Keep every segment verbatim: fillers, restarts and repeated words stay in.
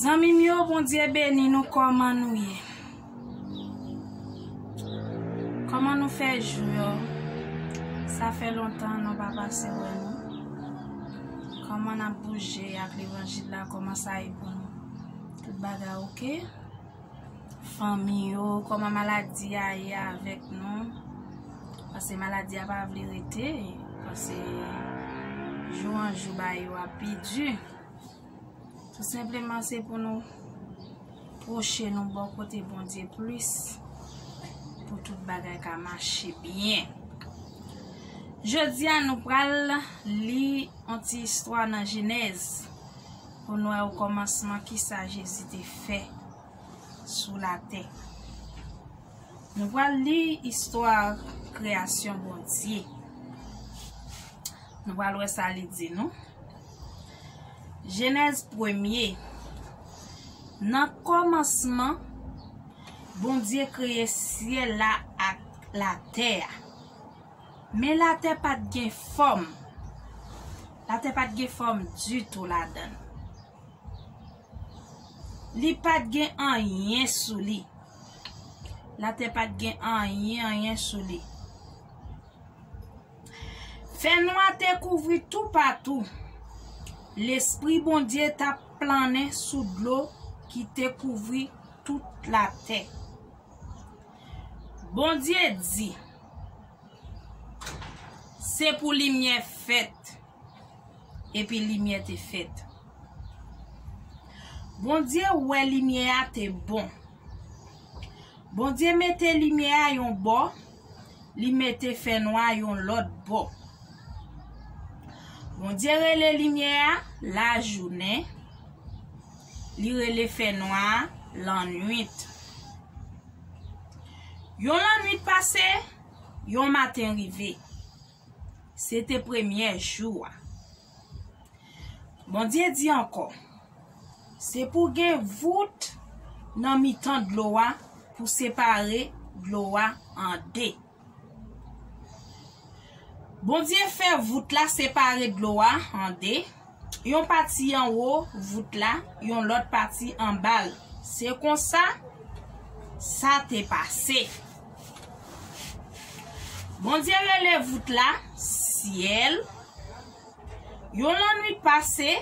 Zanmi m yo, Bondye beni nou, kòman nou ye? Kòman nou fè jou yo? Sa fè lontan nou pa pase wè nou. Kòman n ap bouje ak levanjil la? Kòman sa ye pou nou? Tout bagay oke? Fanmi yo, kòman maladi a ye avèk nou? Paske maladi a pa vle rete, paske jou an jou bagay yo ap pi di. Tou senpleman se pou nou pwoche nou bò kote Bondye plis, pou tout bagay ka mache byen. Jodi a nou pral li yon ti istwa nan Jenèz pou nou wè okòmansman kisa Jezi te fè sou latè. Nou pral li istwa kreyasyon Bondye. Nou pral wè sa li di nou. Jenèz premye. Nan kòmansman, Bondye kreye syèl la ak latè a. Men latè pa t gen fòm. Latè pa t gen fòm ditou ladan l. Li pa t gen anyen sou li. Latè pa t gen anyen, anyen sou li. Fènwa te kouvri toupatou. Lespri Bondye t ap plannen sou dlo ki te kouvri tout latè. Bondye di, "Se pou limyè fèt." Epi limyè te fèt. Bondye wè limyè a te bon. Bondye mete limyè a yon bò, li mete fènwa yon lòt bò. Bondye rele limyè a lajounen, li rele fènwa a lannwit. Yon lannwit pase, yon maten rive. Se te premyè jou a. Bondye di ankò, "Se pou gen vout nan mitan dlo a pou separe dlo a an de." Bondye fè vout la separe dlo a an de, yon pati anwo vout la, yon lòt pati anba l. Se konsa sa te pase. Bondye rele vout la syèl. Yon lannwit pase,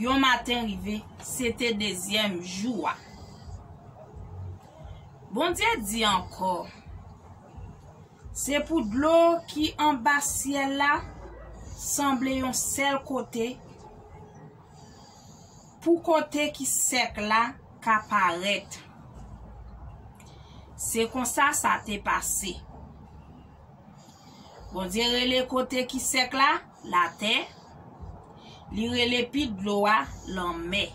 yon maten rive, se te dezyèm jou a. Bondye di ankò, "Se pou dlo ki anba syèl la sanble yon sèl kote, pou kote ki sèk la ka parèt." Se konsa sa te pase. Bondye rele kote ki sèk la latè, li rele pi dlo a lanmè.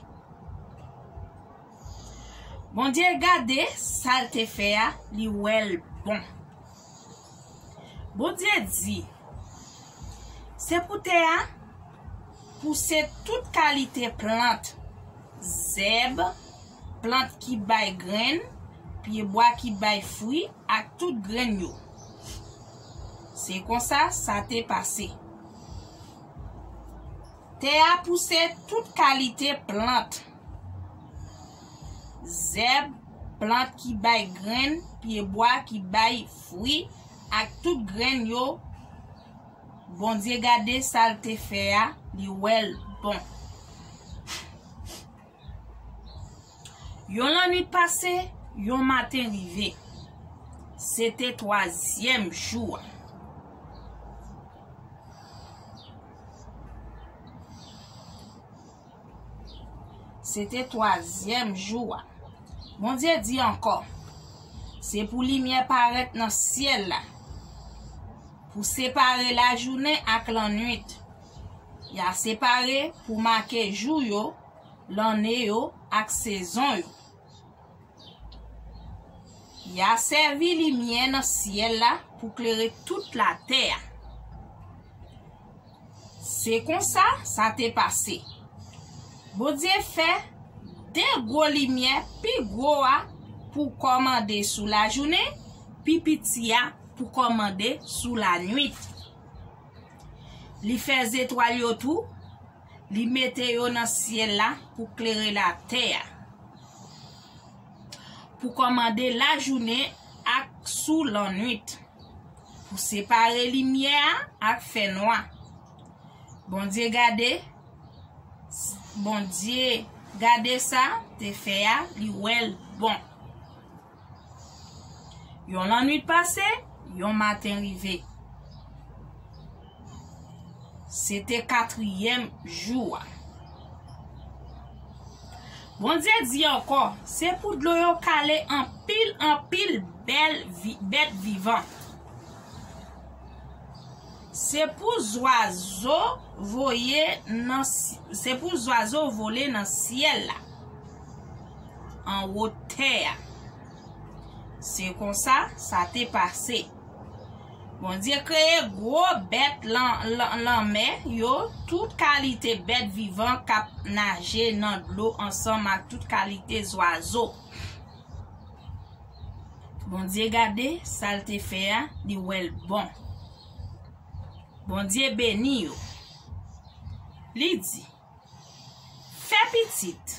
Bondye gade sa l te fè a, li wè l bon. Bondye di, "Se pou tè a pouse tout kalite plant, zèb, plant ki bay grenn, pyebwa ki bay fwi, ak tout grenn yo." Se konsa sa te pase. Tè a pouse tout kalite plant, zèb, plant ki bay grenn, pyebwa ki bay fwi, ak tout grenn yo. Bondye gade sa l te fè a, li wè l bon. Yon lannwit pase, yon maten rive. Se te twazyèm jou a. Se te twazyèm jou a. Bondye di ankò, "Se pou limyè parèt nan syèl la, pou separe lajounen ak lannwit. Y a separe pou make jou yo, lanne yo ak sezon yo. Y a sèvi limyè nan syèl la pou klere tout latè a." Se konsa sa te pase. Bondye fè de gwo limyè, pi gwo a pou kòmande sou lajounen, pi piti a pou kòmande sou lannwit. Li fè zetwal yo tou, Li mete yo nan syèl la pou klere latè a, pou kòmande lajounen ak sou lannwit, pou separe limyè a ak fènwa. Bondye gade, Bondye gade sa te fè a, li wè l bon. Yon lannwit pase, yon maten rive. Se te katriyèm jou a. Bondye di ankò, se pou dlo yo kale anpil, anpil bèl vi-, bèt vivan. Se pou zwazo voye nan s-, se pou zwazo vole nan syèl la, anwo tè a. Se konsa sa te pase. Bondye kreye gwo bèt lan-, lan-, lanmè yo, tout kalite bèt vivan k ap naje nan dlo ansanm ak tout kalite zwazo. Bondye gade sa l te fè a, li wè l bon. Bondye beni yo. Li di, fè pitit,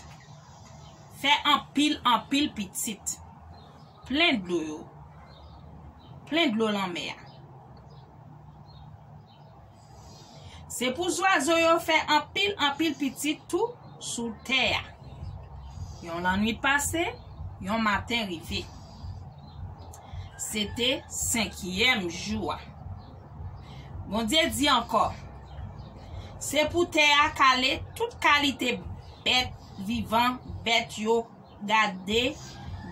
fè anpil, anpil pitit, plen dlo yo, plen dlo lanmè a. Se pou zwazo yo fè anpil, anpil pitit tou sou tè a. Yon lannwit pase, yon maten rive. Se te senkyèm jou a. Bondye di ankò, se pou tè a kale tout kalite bèt vivan, bèt yo gade,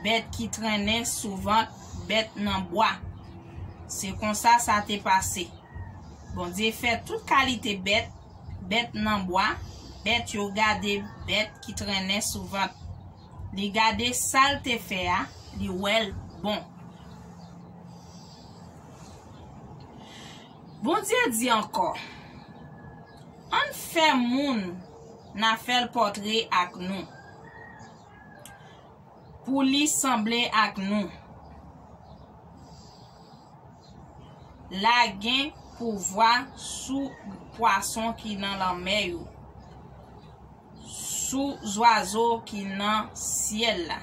bèt ki trennen sou vant, bèt nan bwa. Se konsa sa te pase. Bondye fè tout kalite bèt, bèt nan bwa, bèt yo gade, bèt ki trennen sou vant. Li gade sa l te fè a, li wè l bon. Bondye di ankò, ann fè moun, n a fè l pòtre ak nou, pou li sanble ak nou. L a gen pouvwa sou pwason ki nan lanmè yo, sou zwazo ki nan syèl la,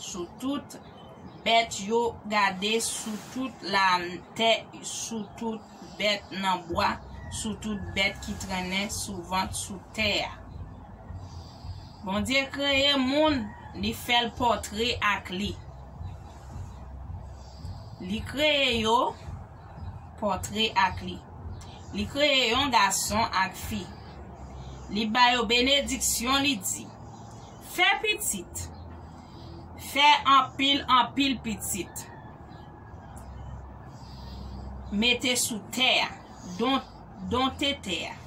sou tout bèt yo gade sou tout latè, sou tout bèt nan bwa, sou tout bèt ki trennen sou vant sou tè a. Bondye kreye moun, li fè l pòtre ak li. Li kreye yo pòtre ak li. Li kreye yon gason ak fi. Li ba yo benediksyon, li di, fè pitit, fè anpil, anpil pitit. Mete sou tè a, don-, donte tè a.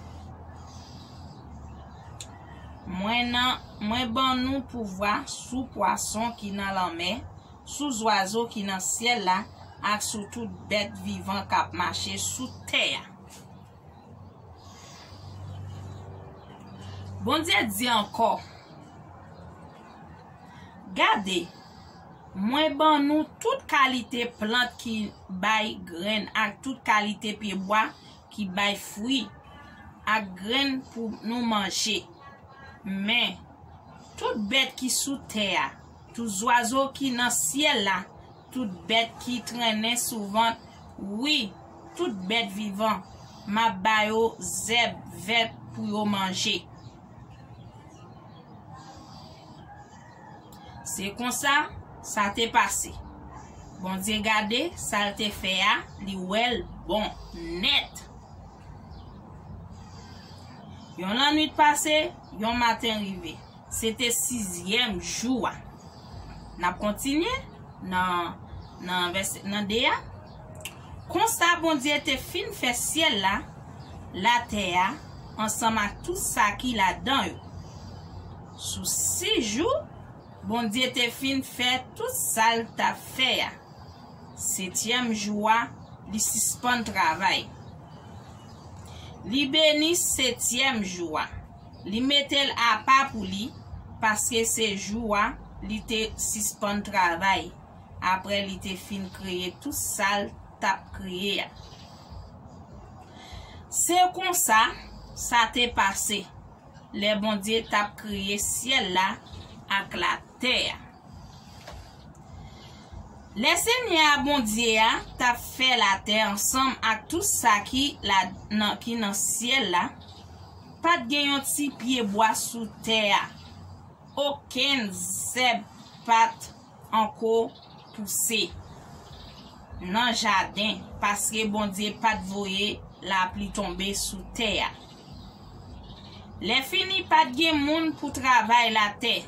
Mwen nan, mwen ban nou pouvwa sou pwason ki nan lanmè, sou zwazo ki nan syèl la, ak sou tout bèt vivan k ap mache sou tè a. Bondye di ankò, gade, mwen ban nou tout kalite plant ki bay grenn ak tout kalite pyebwa ki bay fwi ak grenn pou nou manje. Men, tout bèt ki sou tè a, tout zwazo ki nan syèl la, tout bèt ki trennen sou vant, wi, tout bèt vivan, m ap ba yo zèb vèt pou yo manje. Se konsa, sa te pase. Bondye gade sa l te fè a, li wè l bon nèt. Yon lannwit pase, yon maten rive. Se te sizyèm jou a. N ap kontinye nan, nan vèsè, nan de a. Konsa, Bondye te fin fè syèl la, latè a, ansanm ak tout sa ki ladan yo. Sou sis jou, Bondye te fin fè tout sa l t ap fè a. Setyèm jou a, li sispann travay. Li beni setyèm jou a. Li mete l apa pou li, paske se jou a li te sispann travay, apre li te fin kreye tout sa l t ap kreye a. Se konsa, sa te pase. lè Bondye t ap kreye syèl la ak latè a. Lè Senyè a Bondye a t ap fè latè ansanm ak tout sa ki la, nan, ki nan syèl la, pa t gen yon ti pyebwa sou tè a. Okenn zèb pa t ankò pouse nan jaden, paske Bondye pa t voye lapli tonbe sou tè a. Lèfini, pa t gen moun pou travay latè,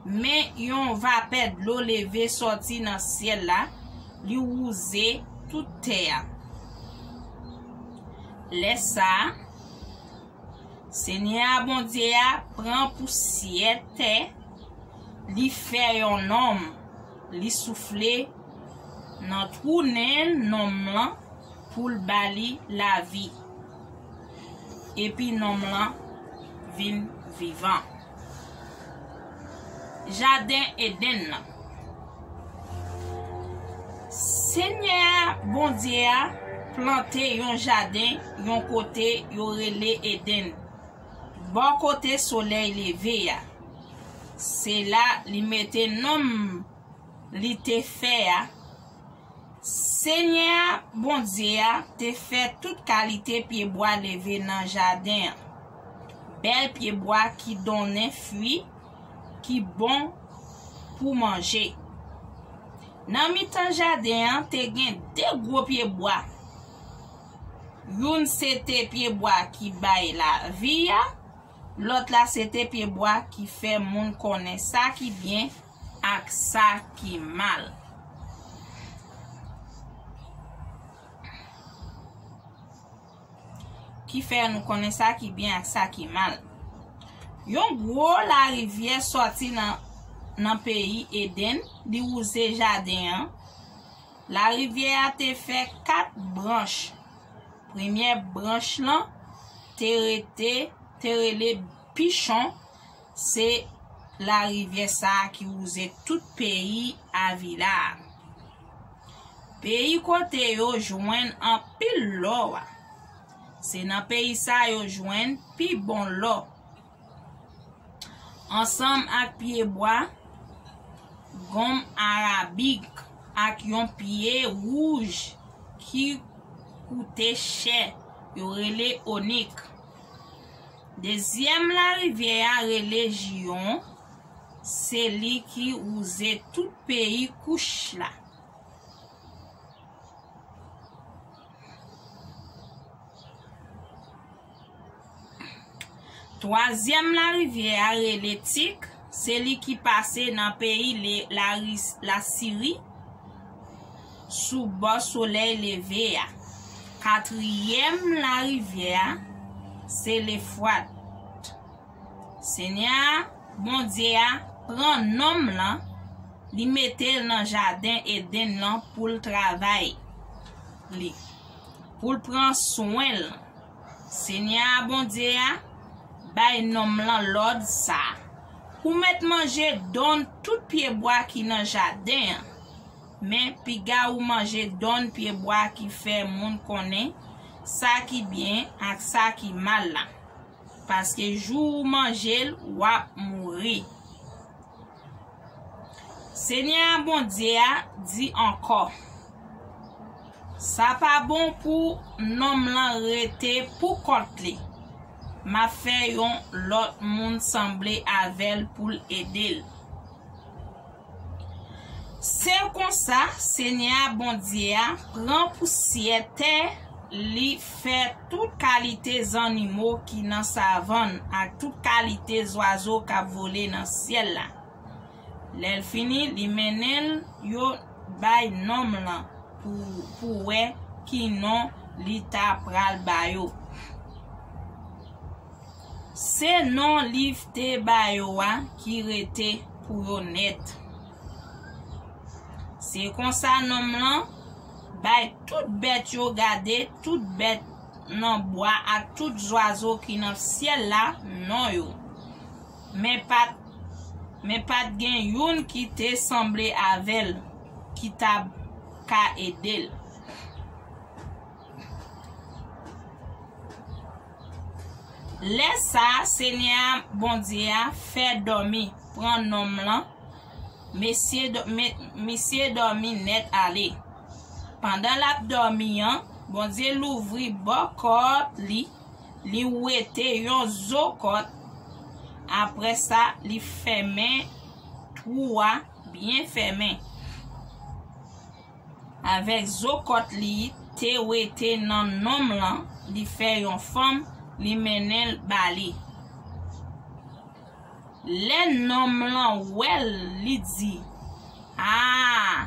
men yon vapè dlo leve sòti nan syèl la, li wouze tout tè a. Lè sa a, Senyè a Bondye a pran pousyè tè, li fè yon nonm, li soufle nan twou nen nonm lan pou l ba li lavi. Epi nonm lan vin vivan. Jaden Edenn nan. Senyè a Bondye a plante yon jaden yon kote yo rele Edenn, bò kote solèy leve a. Se la li mete nonm li te fè a. Senyè a Bondye a te fè tout kalite pyebwa leve nan jaden an, bèl pyebwa ki donnen fwi ki bon pou manje. Nan mitan jaden an te gen de gwo pyebwa. Youn se te pyebwa ki bay lavi a, lòt la se te pyebwa ki fè moun konnen sa ki byen ak sa ki mal. Ki fè nou konnen sa ki byen ak sa ki mal. Yon gwo larivyè sòti nan, nan peyi Edenn, li wouze jaden an. Larivyè a te fè kat branch. Premyè branch lan te rete, te rele Pichon, se larivyè sa a ki wouze tout peyi Avila a. Peyi kote yo jwenn anpil lò a. Se nan peyi sa yo jwenn pi bon lò. Ansanm ak pyebwa gonm arabik ak yon pye wouj ki koute chè, yo rele onik. Dezyèm larivyè a rele Jiyon, se li ki wouze tout peyi Kouch la. Twazyèm larivyè a rele Tik, se li ki pase nan peyi le, Laris, Lasiri, sou bò solèy leve a. Katriyèm larivyè a, se Lefwat. Senyè a, Bondye a, pran nonm lan, li mete l nan jaden Edenn lan pou l travay li, pou l pran swen l. Senyè a, Bondye a, bay nonm lan lòd sa a: Ou mèt manje donn tout pyebwa ki nan jaden an, men piga ou manje donn pyebwa ki fè moun konnen sa ki byen ak sa ki mal la, paske jou ou manje l, w ap mouri. Senyè a, Bondye a, di ankò: Sa pa bon pou nonm lan rete poukont li. M ap fè yon lòt moun sanble avè l pou l ede l. Se konsa, Senyè a, Bondye a, pran pousyè tè, li fè tout kalite zannimo ki nan savann ak tout kalite zwazo k ap vole nan syèl la. Lè l fini, li mennen l yo bay nonm lan pou, pou wè ki non li ta pral ba yo. Se non li te ba yo a ki rete pou yo nèt. Se konsa nonm lan bay tout bèt yo gade, tout bèt nan bwa ak tout zwazo ki nan syèl la non yo. Men pa t, men pa t gen youn ki te sanble avè l, ki t ap ka ede l. Lè sa a, Senyè a, Bondye a, fè dòmi pran nonm lan, mesye dò- me- misye dòmi nèt ale. Pandan l ap dòmi an, Bondye louvri bò kòt li, li wete yon zo kòt. Apre sa, li fèmen twou a byen fèmen. Avèk zo kòt li te wete nan nonm lan, li fè yon fanm, li mennen l ba li. Lè nonm lan wè l, li di, "A,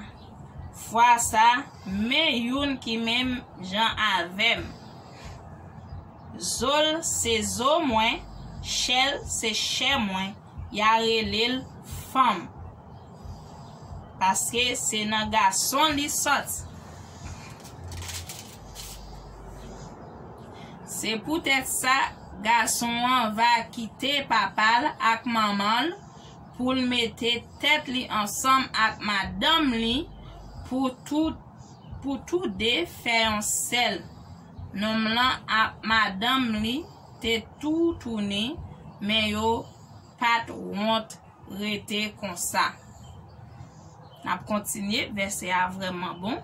fwa sa, men youn ki menm jan avè m. Zo l se zo mwen, chè l se chè mwen, y a rele l fanm, paske se nan gason li sòti." Se poutèt sa, gason an va kite papa l ak manman l pou l mete tèt li ansanm ak madanm li, pou tou, pou tou de fè yon sèl. Nonm lan ak madanm li te toutouni, men yo pa t wont rete konsa. N ap kontinye, vèsè a vrèman bon.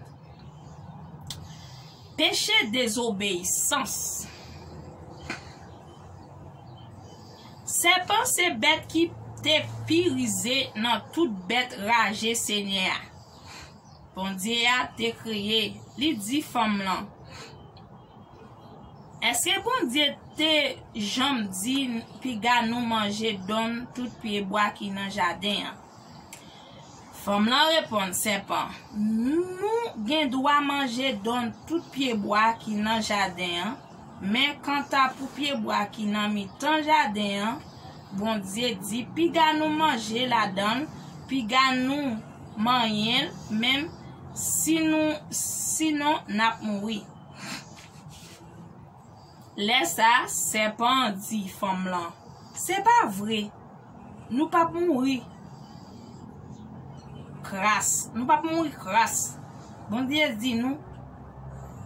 Peche dezobeyisans. Sèpan se bèt ki te pi rize nan tout bèt raje Senyè a, Bondye a, te kreye. Li di fanm lan, "Èske Bondye te janm di, 'Piga nou manje donn tout pyebwa ki nan jaden an'?" Fanm lan reponn sèpan, "Nou gen dwa manje donn tout pyebwa ki nan jaden an, men kanta pou pyebwa ki nan mitan jaden an, Bondye di, 'Piga nou manje ladan l, piga nou manyen l, menm si nou, sinon n ap mouri.'" Lè sa a, sèpan an di fanm lan, "Se pa vre, nou p ap mouri kras, nou p ap mouri kras. Bondye di nou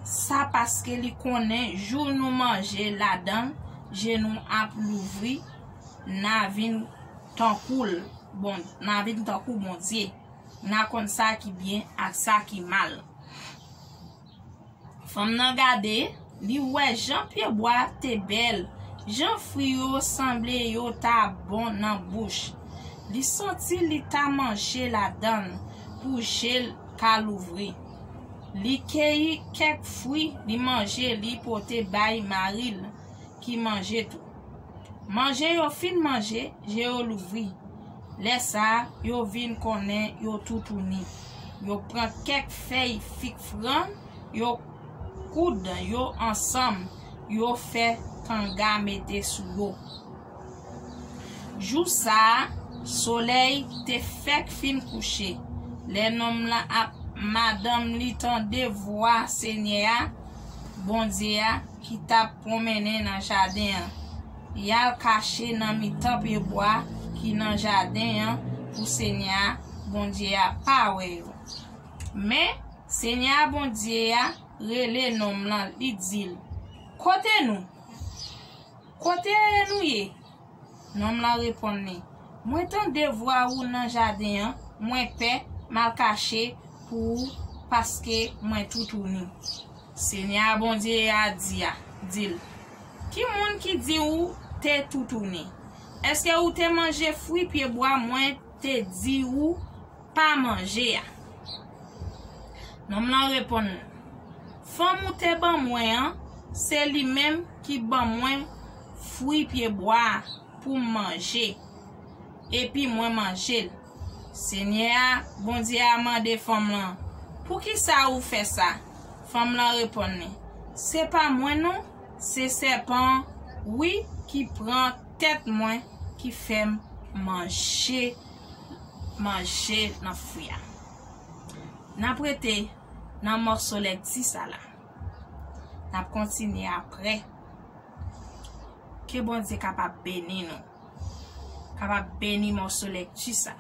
sa paske li konnen jou nou manje ladan l, je nou ap louvri, n a vin tankou l, bon, n a vin tankou Bondye, n a konn sa ki byen ak sa ki mal." Fanm nan gade, li wè jan pyebwa te bèl, jan fwi yo sanble yo ta bon nan bouch. Li santi li ta manje ladan l pou je l ka louvri. Li keyi kèk fwi, li manje, li pote bay mari l ki manje tou. Manje yo fin manje, je yo louvri. Lè sa a, yo vin konnen yo toutouni. Yo pran kèk fèy fig fran, yo koud yo ansanm, yo fè kanga mete sou yo. Jou sa a, solèy te fèk fin kouche. Lè nonm lan ak madanm li tande vwa Senyè a, Bondye a, ki t ap pwonmennen nan jaden an, y al kache nan mitan pyebwa ki nan jaden an pou Senyè a, Bondye a, pa wè yo. Men, Senyè a, Bondye a, rele nonm lan, li di l, "Kote nou? Kote nou ye?" Nonm lan reponn li, "Mwen tande vwa ou nan jaden an, mwen pè, m al kache pou ou, paske mwen toutouni." Senyè a, Bondye a, di a, di l, "Ki moun ki di ou te toutouni? Èske ou te manje fwi pyebwa mwen te di ou pa manje a?" Nonm lan reponn, "Fanm ou te ban mwen an, se li menm ki ban mwen fwi pyebwa a pou m manje, epi mwen manje l." Senyè a, Bondye a, mande fanm lan, "Poukisa ou fè sa?" Fanm lan reponn li, "Se pa mwen non, se sèpan an, wi, ki pran tèt mwen, ki fè m manje, manje nan fwi a." N ap rete nan mòso lèkti sa la. N ap kontinye apre. Ke Bondye kapab beni nou, kapab beni mòso lèkti sa,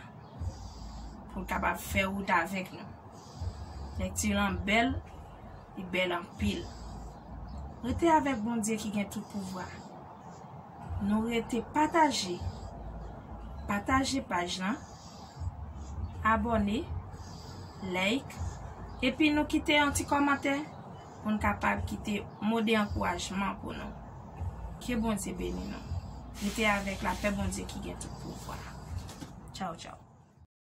pou l kapab fè wout avèk nou. Lèkti lan bèl, li bèl anpil. Rete avèk Bondye ki gen tout pouvwa. Nou rete pataje. Pataje paj lan. Abòne. Like. Epi nou kite yon ti kòmantè pou n kapab kite mo de ankourajman pou nou. Ke Bondye beni nou. Rete avèk lapè Bondye ki gen tout pouvwa. Tchaw, tchaw.